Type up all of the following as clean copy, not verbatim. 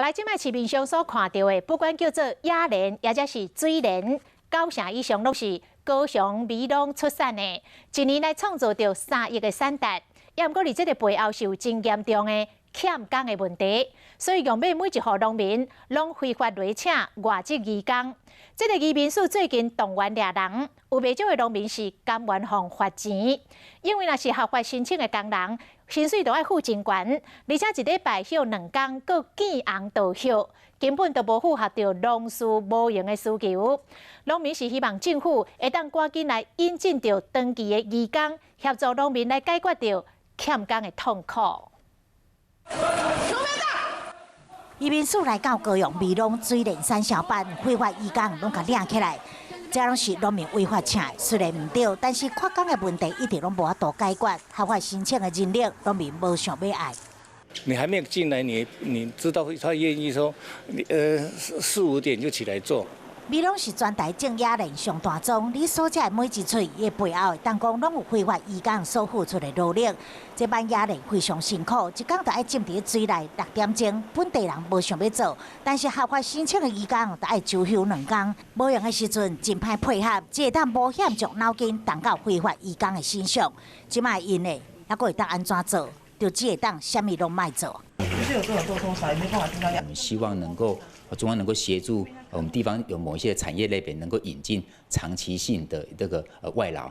來，這擺市面上所看著的，不管叫做野蓮，抑者是水蓮，九成以上攏是高雄美濃出產的，一年來創造著3億的產值。抑毋過佇這個背後是有真嚴重的欠工的問題，所以用欲每一戶農民攏非法來請外籍移工。這個移民署最近動員掠人，有袂少的農民是甘願予罰錢，因為若是合法申請的工人，薪水都愛付真懸，而且一禮拜歇2工，閣見紅就歇，根本就無符合著農事無閒的需求。農民是希望政府會當趕緊來引進著長期的移工，協助農民來解決著欠工的痛苦。移民署來到高雄美濃水蓮產銷班，非法移工攏共掠起來，這攏是農民違法請的，雖然毋對，但是缺工的問題一直攏無法度解決，合法申請的人力，農民無想欲愛。你還沒有進來，你知道他願意說，四五點就起來做。美濃是全台種野蓮上大宗，你所食的每一喙，伊背後會當講攏有非法移工所付出的勞力。這挽野蓮非常辛苦，一工就愛浸佇水內6點鐘，本地人無想欲做，但是合法申請的移工就愛周休2工，無閒的時陣真歹配合，才會當冒險將腦筋動到非法移工的身上。這擺𪜶的，猶閣會當按怎做？就只會當啥物攏莫做。就是有這種做通才沒辦法聽到。我們希望能夠中央能夠協助我們地方有某一些產業類別能夠引進長期性的這個外勞。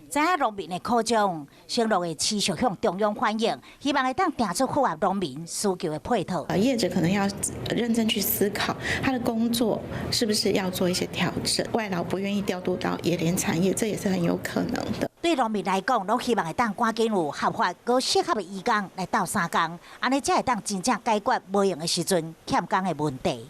知影農民的苦衷，承諾會持續向中央反映，希望會當訂出符合農民需求的配套。業者可能要認真去思考，他的工作是不是要做一些調整。外勞不願意調度到冶煉產業，這也是很有可能的。對農民來講，攏希望會當趕緊有合法、閣適合的移工來鬥相共，按呢才會當真正解決無閒的時陣欠工的問題。